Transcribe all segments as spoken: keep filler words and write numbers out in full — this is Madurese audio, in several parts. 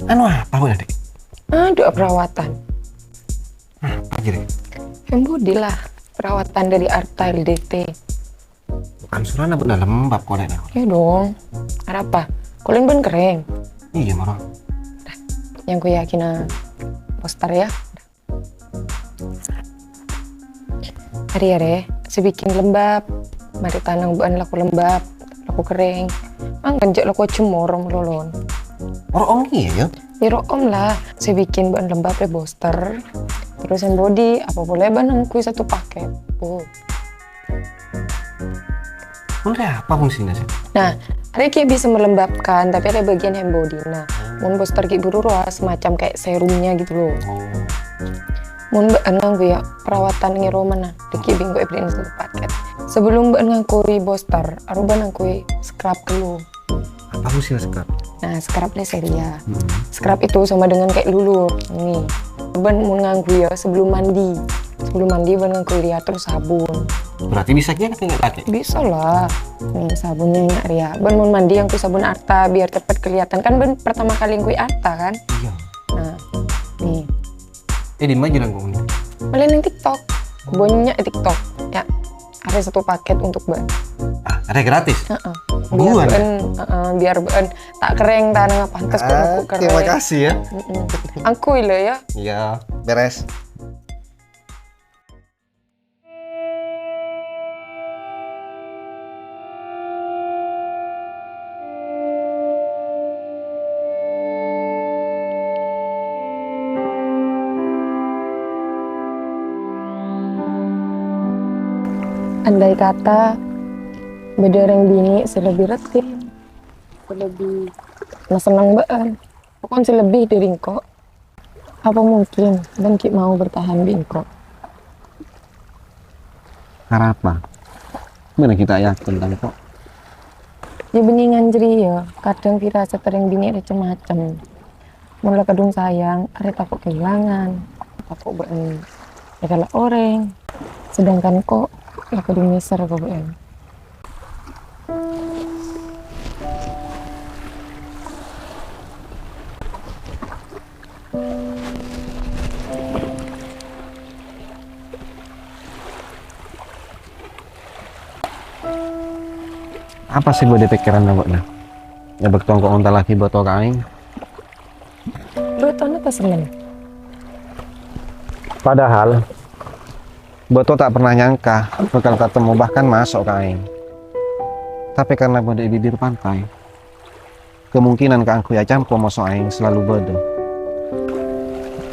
Anu apa, Bu, Dik? Aduh, perawatan. Apa jadi? Yang budi lah, perawatan dari Arta L D T. Bukan surana, Bu, lembab kok, Dik. Ya dong. Ada apa? Kulit ben kering. Iya, mara. Yang ku yakina poster ya. Hari-hari, sè bikin lembab. Mari tanang ba'an laku lembab, laku kering. Angkan jek laku cemorong lolon. Ora ong iya ya? Ya ro'om lah, sè bikin ba'an lembab ya booster. Terus yang body, apa boleh ba'an nangkui satu paket. Oh. Menurut apa fungsinya sih? Nah, ada kayak bisa melembabkan, tapi ada bagian hand body. Nah, mun booster ki buru roa semacam kayak serumnya gitu loh. Oh. Mun ba'an nganggo ya perawatan ngeroman nah, deki bingko ebrin satu paket. Sebelum ba'an ngangkui booster, aroba nangkui scrub dulu. Apa fungsinya scrub? Nah, scrub le seria. Hmm. Scrub itu sama dengan kayak lulur. Nih, ba'an mun nganggo ya sebelum mandi. Sebelum mandi ba'an nganggo ya terus sabun. Berarti bisa kira kayak lagi? Bisa lah. Nih, sabunnya enak ria. Ba'an mun mandi nganggo sabun Arta biar cepet kelihatan. Kan ba'an pertama kali nganggo Arta kan? Iya. Nah, nih. Eh, di mana jalan kok ini? Malah neng TikTok. Banyak TikTok. Ya, ada satu paket untuk ba'an. Ah, ada gratis? Heeh. Buruan, ya? Ba'an, heeh, biar ba'an tak kering, tanah pantas kok. Ah, kering. Terima kasih ya. Mm-mm. Angkui lo ya. Iya, beres. Andai kata bâdâ rèng binè' sè lebbi rèddhi, sè lebbi masenneng bâ'ân, pokon sè lebbi dâri engko', apa mungkin bâ'ân ghi' mau bertahan bi' engko'? Arapa? Mènta ghi' ta' yakin ka engko'. Yâ, bânnè ngan jârèya, kadhâng firasat rèng binè' rè cem-macem. Mon la kadhung sayang, arè tako' kahilangan, tako' bâ'ân èkala' orèng. Sedangkan engko' la kadhung mèsèr ka bâ'ân. Apa sè bâdâ è pèkkèranna bâ'na? È bâkto engko' ngontallaghi bâto ka aèng. Bâtona pas senneng. Padahal, bâto ta' pernah nyangka bhâkal tatemmo bahkan maso' ka aèng. Tapè karna bâdâ è bibir pantai, kemungkinan kaangghuy acampo moso aèng salalu bâdâ.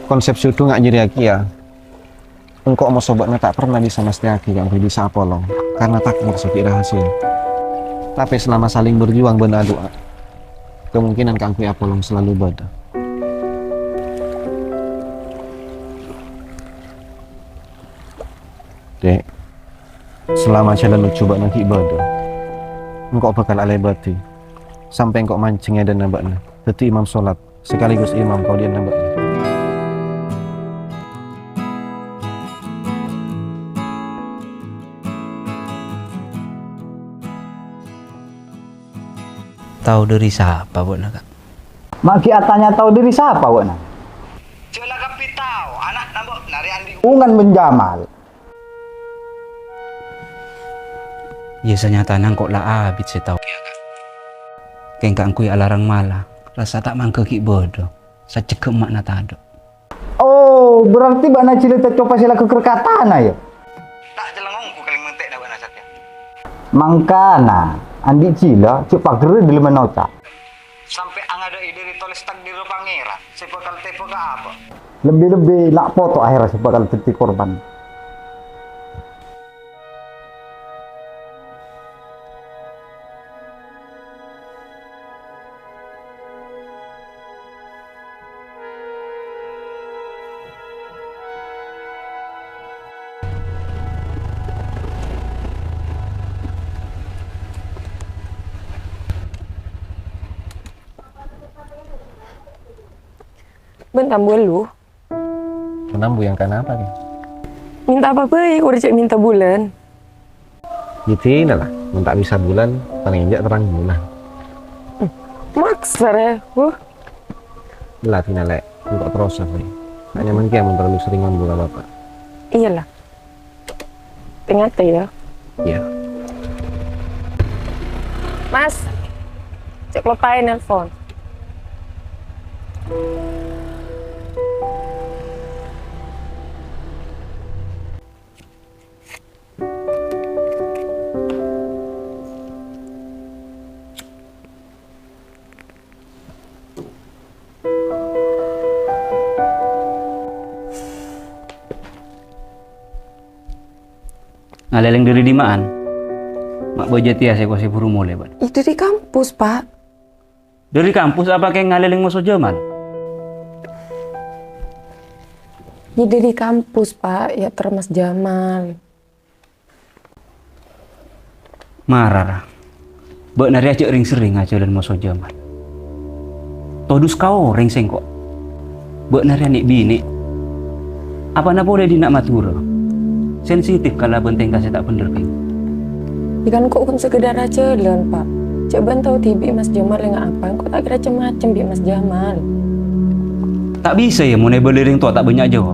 Konsep judhu nga' jârèya kèya, engko' moso bâ'na ta' pernah bisa mastèyaghi kaangghuy bisa apolong, karna tako' moso ghi' rahasia. Tapè salama saling berjuang bân adu'a, kemungkinan kaangghuy apolong salalu bâdâ. Dek, salama jhâlân nojjhu bâ'na ghi' bâdâ, engko' bhâkal alèbâdhi sampè' engko' manjeng è adâ'na bâ'na, dhâddhi imam solat, sekaligus imam kauliyânna bâ'na. Tao dâri sapa bâ'na, Ka'? Ma' ghi' atanya tao dâri sapa bâ'na? Jhâ' la kabbhi tao, ana'na bâ'na rè andi' hubungan bân Jamal. Yâ, sanyatana engko' la abit sè tao kèya, Ka'. Kèng kaangghuy alarang mala, rassa ta' mangghâ ghi' bâdâ, sajjhegghâ' emma'na tadâ'. Oh, berarti bâ'na jhilâ tacopa sè la ghâgghâr katana, yâ? Ta' cellengngong ku kalèng mentè'na bâ'na satèya. Mangkana, andi' jhilâ, jhâ' pagherrâ dâlemmanna oca'. Sampè' angadâ'i dâri tolès takdirra Pangèran sè bhâkal tèbâ ka apa? Lebbi-lebbi na' poto ahèrra sè bhâkal dhâddhi korban. Bân tambuwâ lu. Menambu yang kenapa, Ki? Minta apa bhâi, kor cè' minta bulân. Yâ dinah la, mon ta' bisa bulân, palèng enjâ' terrang bulân. Maksa rè, wuh. Ella, Dina, Lè'. Engko' terrosa, Lè'. Nyaman kèya mon terlalu sering ngambul ka Bapa'. Iyâ, la. Tè-ngatè, yâ. Iyâ. Mas, cè' kaloppaè nelpon. Ngalèlèng dâri dima'an? Ma' bâjâ tèya sè kosè buru molè, Bân? Iyâ, dâri kampus, Pa'. Dâri kampus apa kèng ngalèlèng moso Jamal? Iyâ, dâri kampus, Pa', yâ, terros Jamal. Mara, ra. Bâ'na rèya jhâ' rèng-serrèng ajhâlân moso Jamal. Todus ka orèng sèngko'. Bâ'na rèya nè'-binè'. Apana polè dina' Madhurâ. Sensitif kalabân tèngka sè ta' bhendher, Bhing. Yâ kan ko' ghun sekedar ajhâlân, Pa'. Jhâ' bân tao dhibi' Mas Jamal lènga' apa, engko' ta' kèra cem-macem bi' Mas Jamal. Ta' bisa, yâ, mon èbâli rèng towa ta' bânnya' jawab.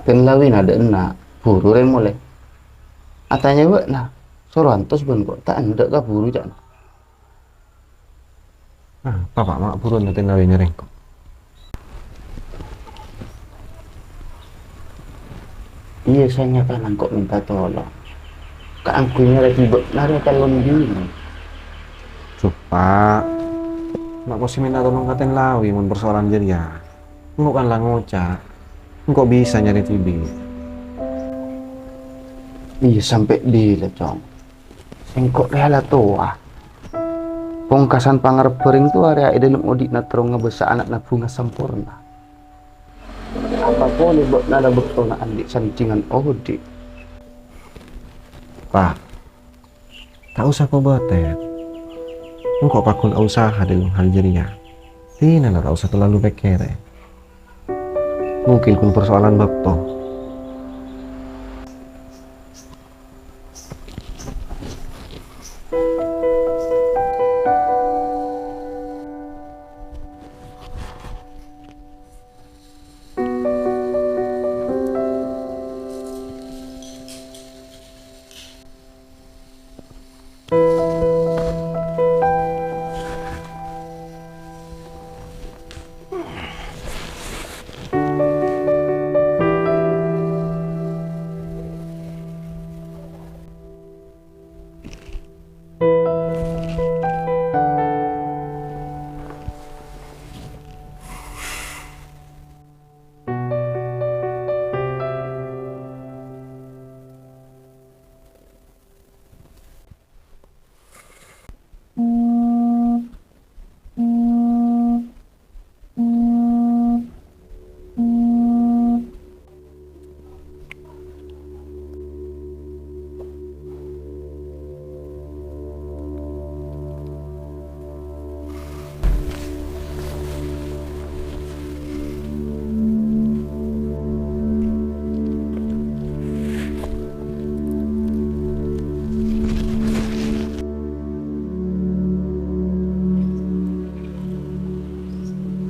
Tèn lawina dâ' enna', buru rèng molè. Atanya bâ'na, soro antos bân ko' ta' endâ' kaburu, ca'na. Ah, Bapa' ma' buruwân tèn lawina rèng ko'. Iyâ, sanyatana ko' mènta tolong. Kaangghuy nyarè bâ'na rèya calon bini. Coba, ma' kosè mènta tolong ka tèn lawi mon persoalan jârèya. Engko' kan la ngoca', engko' bisa nyarè dhibi'. Iyâ, sampè' bilâ, Cong? Sèngko' rèya la towa. Pongkasan pangarebbhâ rèng towa rèya è dâlem odi'na terro ngabâsa ana'na bhunga samporna. Apa polè bâ'na la bâktona andi' sandhingan odi'? Pa', ta' osa kobâtèr. Engko' pagghun ausaha dâlem hal jârèya. Dinala ta' osa terlalu pèkkèrè. Mungkin ghun persoalan bâkto.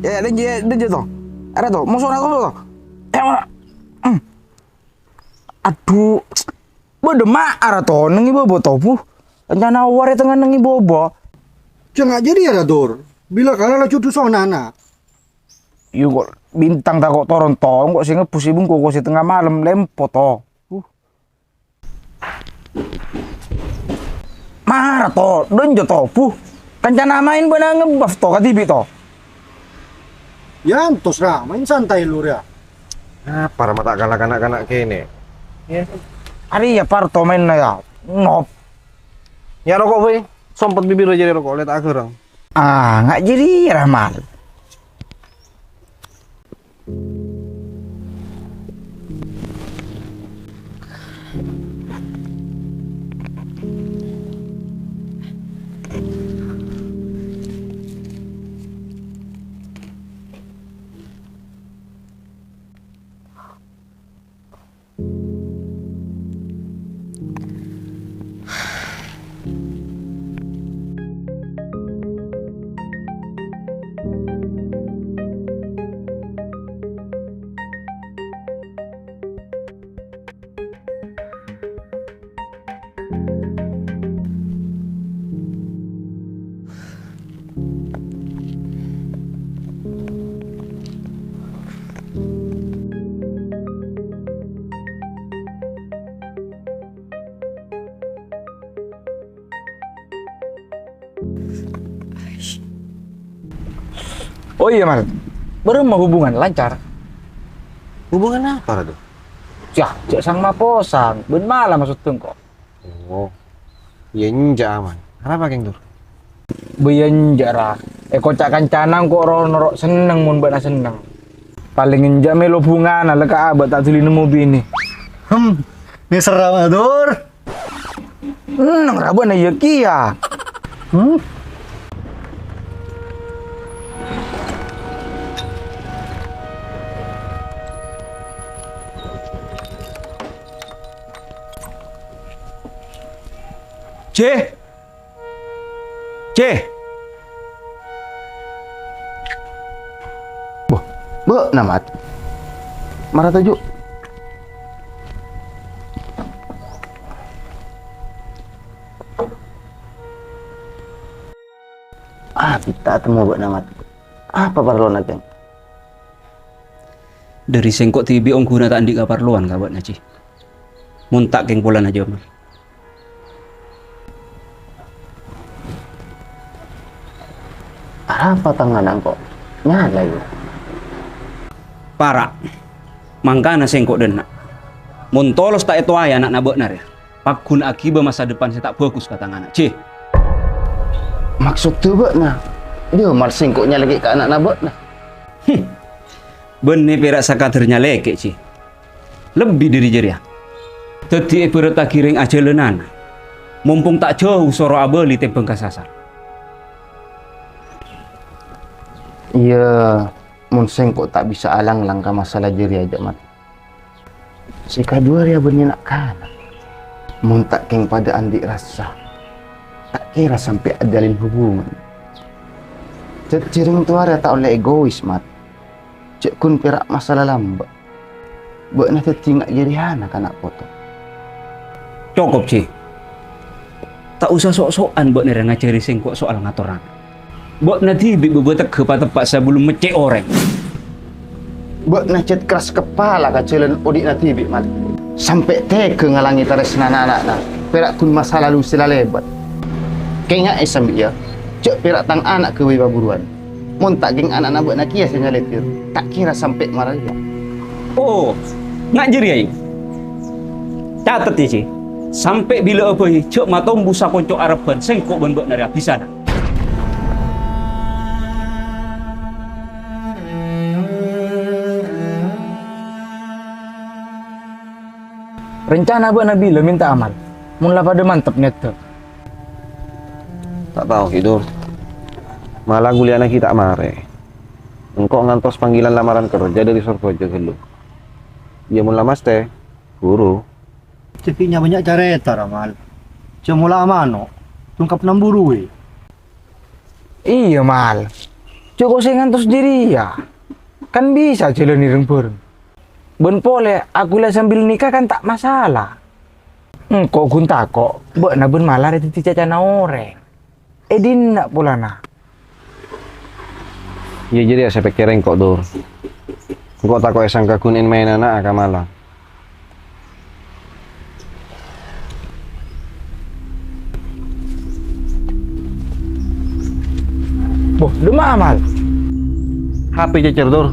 Ya, ya, dânjâ, dânjâ, to. Arèya, to, mosona, to, to. Eh, mana? Hmm. Adhu. Bâdâ ma' arèya, to, neng è bâbâ, to, bu. Rencana warè tengnga neng è bâbâ. Jhâ' ngajhâri, ya, Dur. Bilâ kala la judhu sonana. Yu, ko' bintang tako' toron, to. Engko' sè ngebbhus è bengko, ko' sè tengnga malem, lempo, to. Uh. Mara, to, dânjâ, to, bu. Kancana maèn bâ'na ngebbhâf, to, kadhibi', to. Ya, antos, ra, maèn santai lu, rèya. Apa, ra, ma' ta' kala kana'-kana' kènè'? Arèya, Par, to, maènna, ya. Nop. Nya roko' bhâi, sompet bibir jârèya roko', lè ta' aghârâng. Ah, nga' jârèya, Ramal. Oh iyâ, Mal. Bârâmma hubungan lancar? Hubungan apa, Rado? Yah, jhâ' sang-maposang, bân mala maksodda engko'. Oh. Iyâ enjâ', Mal. Arapa, Keng, Dur? Bâ iyâ enjâ', Ra. Èkoca' kancana engko' ro-, noro' senneng mon bâ'na senneng. Palèng enjâ' mèlo bhungana la ka abâ' ta' duli nemmo binè. Hem, nèserra, Dur. Neng rabâna iyâ kèya. Hmm? Cè! Cè! Boh, bâ'na, Mat. Mara toju'. Ah, ta' temmo bâ'na, Mat. Apa parlona, Keng? Dhâri sèngko' dhibi' ongghuna ta' andi' kaparlowan ka bâ'na, Ji. Mon ta' kèng polana Jamal. Arapa tang ana' engko' nyala, yâ? Para'. Mangkana sèngko' dâ' enna'. Mon tolos ta' ètowaè ana'na bâ'na rèya, paggun aghibâ masa depan sè ta' bhâghus ka tang ana', Ji. Maksodda bâ'na, Jamal sèngko' nyalèkè' ka ana'na bâ'na? Huh. Bânnè pèra' sakadâr nyalèkè', Ji. Lebbi dhâri jârèya. Dhâddhi èbhârâttaghi rèng ajhâlânan. Mompong ta' jhâu soro abâli tèmbhâng ka sasar. Iyâ, mon sèngko' ta' bisa alanglang ka masala jârèya, Jamal. Sè kaduwâ rèya bânnè na'-kana'. Mon ta' kèng padâ andi' rassa, ta' kèra sampè' ajalin hubungan. Dhâddhi rèng towa rèya ta' ollè egois, Mat. Jhâ' ghun pèra' masala lambâ'. Bâ'na dhâddhi nga' jârèyana kana' poto. Cokop, Ji. Ta' osa so'-so'an bâ'na rèya ngajhâri sèngko' soal ngator ana'. Bâ'na dhibi' bâbâtegghâ pateppa' sabellunna meccè' orèng. Bâ'na jhât keras kepala ka jhâlân odi'na dhibi', Mat. Sampè' tegghâ ngalangè tarèsnana ana'na, pèra' ghun masa lalu sè la lèbât. Kèngaè sambi, yâ, jhâ' pèra' tang ana' ghâbây paburuwân. Mon ta' kèng ana'na bâ'na kèya sè nyalèdhir, ta' kèra sampè' marèya. Oh, nga' jârèya, yâ. Catet, yâ, Ji. Sampè' bilâ'â bhâi jhâ' matombu sakonco' arebbhân sèngko' bân bâ'na rèya abhisana. Rencana bâ'na bilâ mènta amal, mon la padâ mantep nèyadda? Ta' tao, ghi, Dur. Mala kuliana ghi' ta' marè. Engko' ngantos panggilan lamaran kerja dhâri Sorbhâjâ ghâllu. Iyâ, mon la mastè, buru. Cè' ghi' nya-bânnya' carèta, ra, Mal. Jhâ' mola mano', tongkap namburuwi. Iyâ, Mal. Jhâ' ko' sè ngantos jârèya. Kan bisa jhâlâni rèng-bhâreng. Bân polè, akuliya sambil nikah kan ta' masala. Engko' ghun tako', bâ'na bân Mal la dhâddhi cacana orèng. È dinna' polana. Iyâ, jârèya sè pèkkèrè engko', Dur. Engko' tako' èsangka ghun en-maènan ana' ka Mal la. Boh, dâmma'a, Mal? H P cècèr, Dur.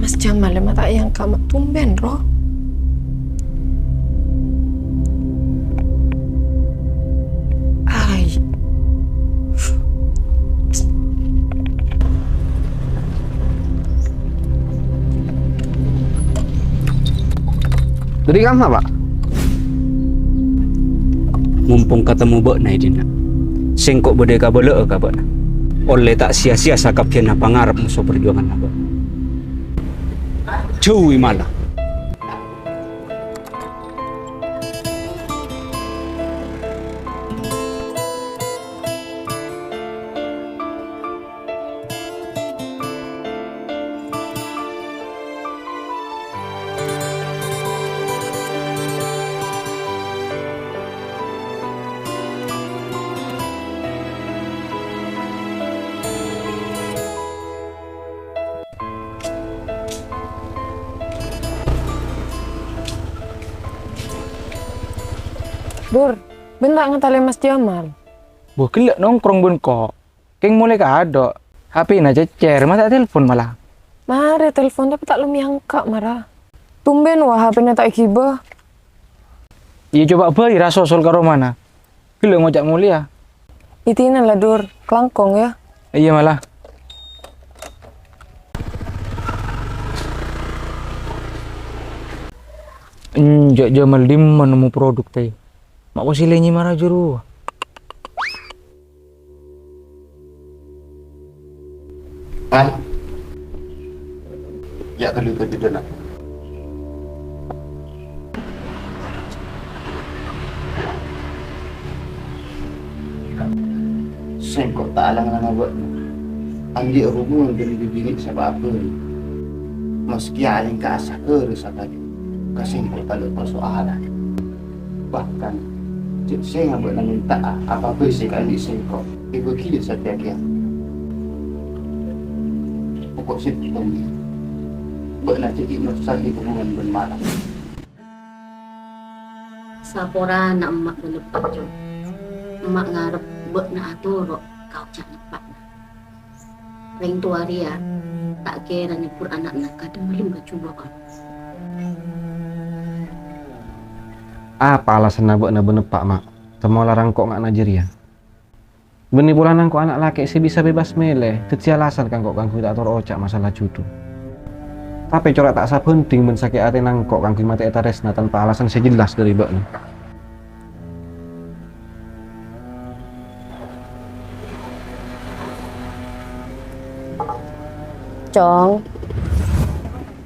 Mas Jamal, ma' ta' èangka', ma' tumbèn, ro. Ai. Dhâri kamma, Pak? Mompong katemmo bâ'na è dinna', sèngko' bâdâ è kabâlâ'â ka bâ'na. Ollè ta' sia-sia sakabbhiyânna pangarep moso parjuwânganna bâ'na. Jhâuwi mala. Dur, bân ta' ngatalè Mas Jamal? Bâh, ghellâ' nongkrong bân ko'. Kèng molè kado'. H P-na cècèr, ma' ta' telpon mala. Marè telpon, tapè ta' lem èangka' mara. Tumbèn wa H P-na ta' èghibâ. Iyâ, coba bhâi ra sosol ka romana. Ghellâ' ngoca' molèya. Itina la, Dur, kalangkong, yâ. Iyâ, mala. Enjâ' Jamal dimma nemmo produk tè. Ma' posilè nyè mara juru. An, yâ' ghâllu ka judâna. Sèngko' ta' lang-langa bâ'na. Andi' hubungan bân binè' sè pa-abâ. Maskè alèngka asakara sakali, ka sèngko' tadâ' parsoalan. Bahkan, cè' sènga' bâ'na mènta'a apa bhâi sè èkaandi' sèngko', èbâgiyâ satèya kèya. Pokok sèttong, bâ'na cè' ghi' nossaghi hubungan bân Mala. Saporana emma' bân eppa', Cong. Emma' ngarep bâ'na atoro' ka oca'na eppa'na. Rèng towa rèya ta' kèra nyebbhur ana'na kadâ' malem ka jubâ'ân. Apa alasanna bâ'na bân eppa', Ma'? Temmo la rangko' nga'na jârèya. Bânnè polana engko' ana' lakè' sè bisa bebas mèlè, dhâddhi alasan ka engko' kaangghuy ta' toro' oca' masalah judhu. Tapè cora' ta' sabhânding bân sakè' atèna engko' kaangghuy matè'è tarèsna tanpa alasan sè jelas dhâri bâ'na. Cong.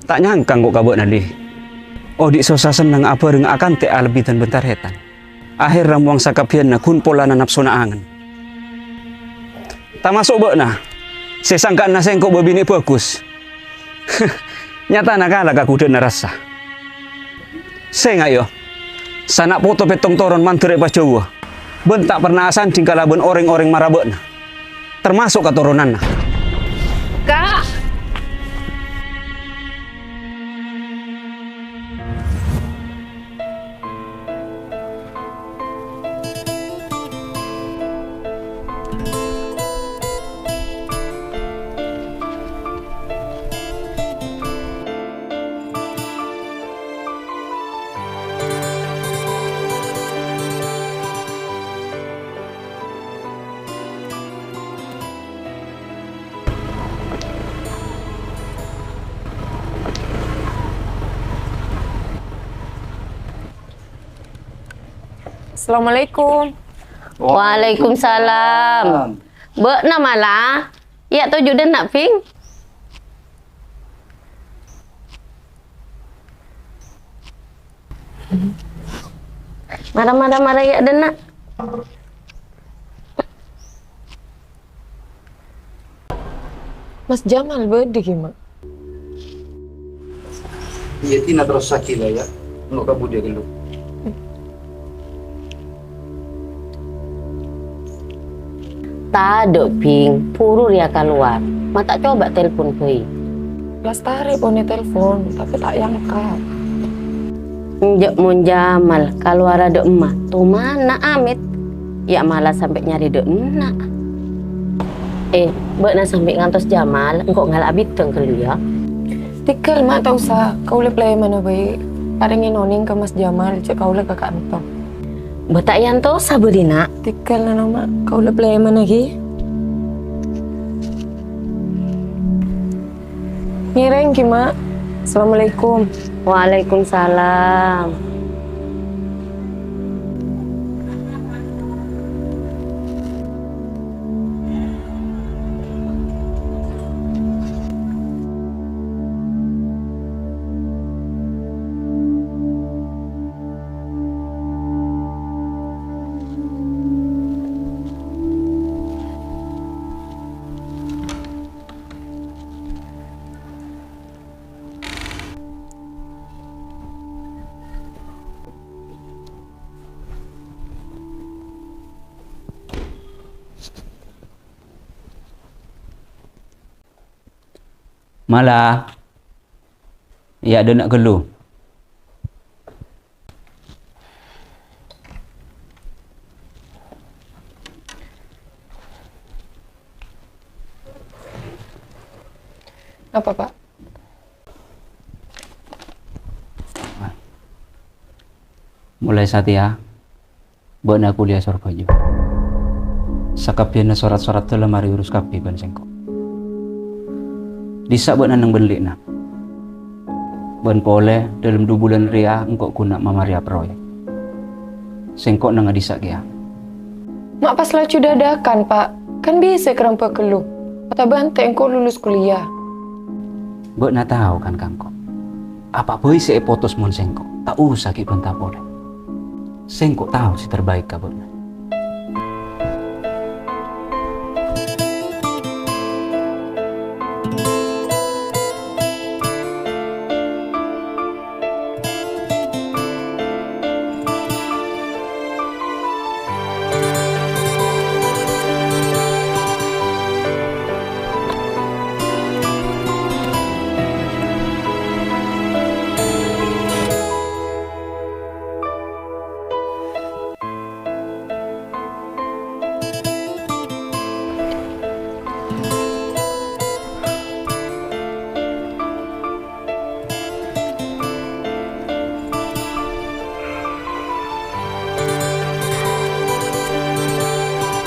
Ta' nyangka engko' ka bâ'na, Li. Odi' sossa senneng abhârengnga akantè' alebbi dân bân tarètan. Ahèrra mowang sakabbhiyânna ghun polana napsona angen. Tamaso' bâ'na, sè sangka'na sèngko' bâbinè' bhâghus. Nyatana kala ka ghudhâ'na rassa. Sènga', yo, sana' poto pèttong toron mandhâr èpajhâuwâ, bân ta' perna asandhing kalabân orèng-orèng mara bâ'na, tamaso' katoronanna. Ka! Assalamualaikum. Waalaikumsalam. Bâ'na mala? Yâ, toju' dâ' enna', Bhing. Mara, mara, mara, yâ, dâ' enna'. Mas Jamal bâdâ ghi, Ma'? Iyâ, Tina terros sakila, yâ. Engko' ka budiyâ ghâllu. Tadâ', Bhing. Buru rèya kalowar. Ma' ta' coba telpon bhâi. Lastarè pon ètelpon, tapè ta' èangka'. Enjâ' mon Jamal kalowara dâ' emma, tomana amit. Yâ mala sampè' nyarè dâ' enna'. Eh, bâ'na sampè' ngantos Jamal, engko' ngala' abidhâng ghâllu, yâ. Tèghâl, Ma', ta' osa. Kaulâ plèmana bhâi. Parèngè nonèng ka Mas Jamal, jhâ' kaulâ ka kantor. Bâ' ta' èyantosa bâdina. Tèghâl, Nana, Ma'. Kaulâ plèmana, ghi. Ngèrèng, ghi, Ma'. Assalamualaikum. Waalaikumsalam. Mala, iyâ, dâ' enna' ghâllu. Apa, Pak? Mulai satèya, bâ'na kuliyah sor bhâju. Sakabbhiyânna sorat-soratta la marè urus kabbhi bân sèngko'. Dissa' bâ'na neng bân li'na. Bân polè, dâlem du bulân rèya engko' ghun mamarèya proyek. Sèngko' neng dissa' kèya. Ma' pas laju dadakan, Pak. Kan bisa karambhâ ghâllu. Otabâ ènte' engko' lulus kuliyah. Bâ'na tao kan ka engko'. Apa bhâi sè èpotos mon sèngko'? Ta' osa ghi' bânta polè. Sèngko' tao sè terbaik ka bâ'na.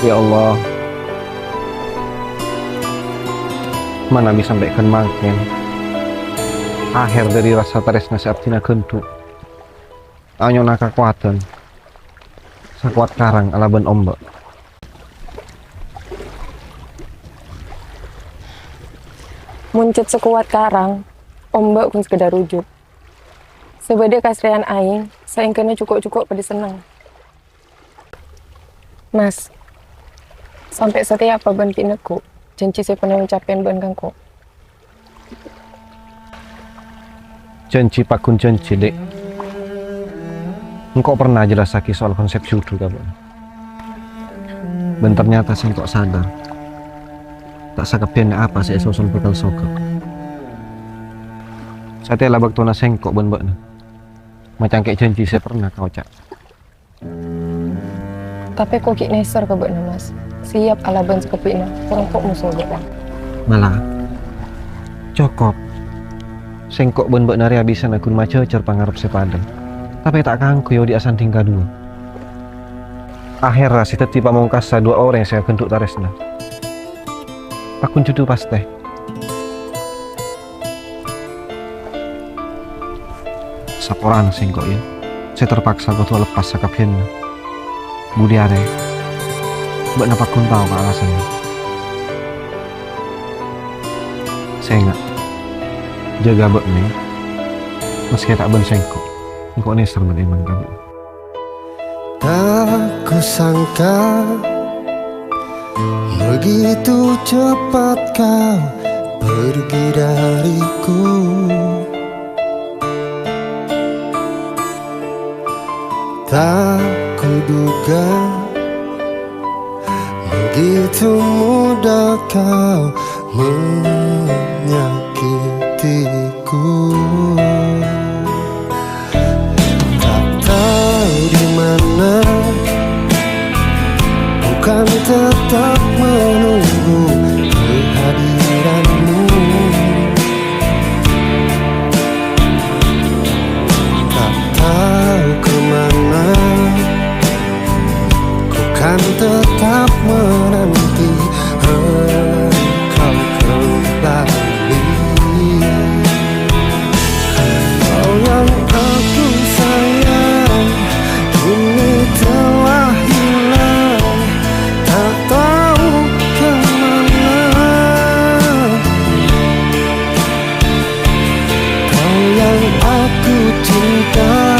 Ya Allah, manabi sampè' ghân mangkèn, aher dhâri rassa tarèsna sè abdhina ghându, anyona kakowadhân sakowat karang alabân ombâ'. Mon cèt sakowat karang, ombâ' ghun sekedar ujub. Sè bâdâ kasrèyan aèng, saèngghâna jhuko'-jhuko' padâ senneng. Mas, sampè' satèya apa bân ghi' neggu' jhânjhi sè pernah èocapè bân ka engko'? Jhânjhi pagghun jhânjhi, Dik. Engko' pernah ajhellassaghi soal konsep judhu ka bâ'na. Bân ternyata sèngko' sadar, ta' sakabbhiyânna apa sè èsoson bhâkal soghâ. Satèya la bâktona sèngko' bân bâ'na macangkè jhânjhi sè pernah kaoca'. Tapè ko' ghi' nèser ka bâ'na, Mas. Siap alabân sakabbi'na, ko' engko' moso bâ'na. Mala, cokop. Sèngko' bân bâ'na rèya bisana ghun majhâjhâr pangarep sè padâ. Tapè ta' kaangghuy odi' asandhing kaduwâ. Aherra sè dhâddhi pamongkassa duwâ orèng sè aghându' tarèsna. Pagghun jhudhu pastè. Saporana sèngko', yâ, sè terpaksa kodhu aleppas sakabbhiyânna. Budhi arè, bâ'na pagghun tao ka alasanna. Sènga', jâgâ bâ'na, yâ. Maskè ta' bân sèngko', engko' nèser bân èman ka bâ'na. Tak kusangka begitu cepat kau pergi dariku. Tak kuduga begitu mudah kau menyakitiku. Tak tahu di mana, bukan tetap menunggu kehadiranmu. Tetap menanti engkau kembali. Kau yang aku sayang, kini telah hilang, tak tahu kemana. Kau yang aku cinta,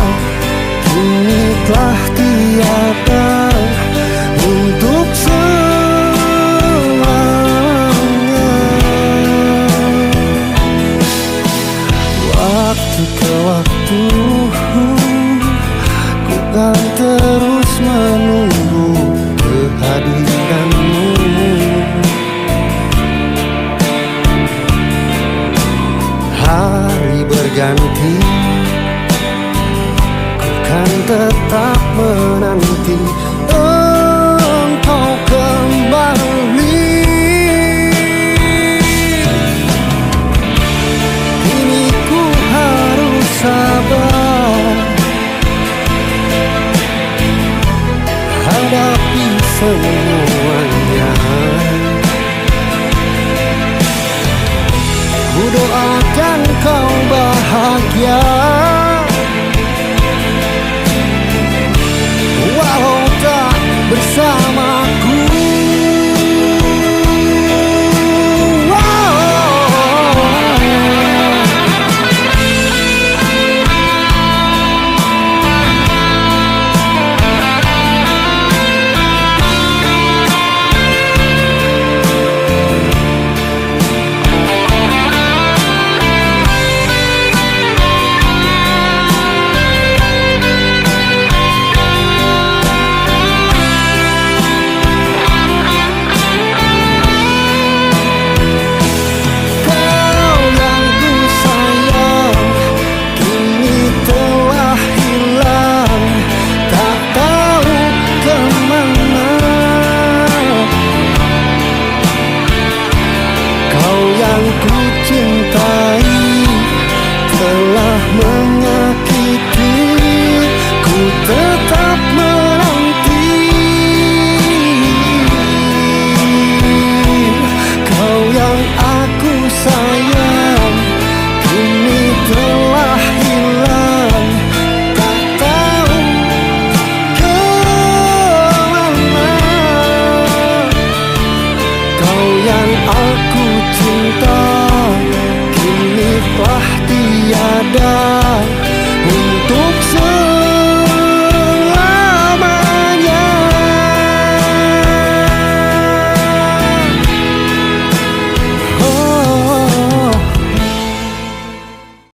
kini telah tiada untuk selamanya. Waktu ke waktu, ku kan terus menunggu kehadiranmu. Hari berganti, ku kan tetap menanti engkau kembali. Kini ku harus sabar hadapi semuanya. Ku doakan kau bahagia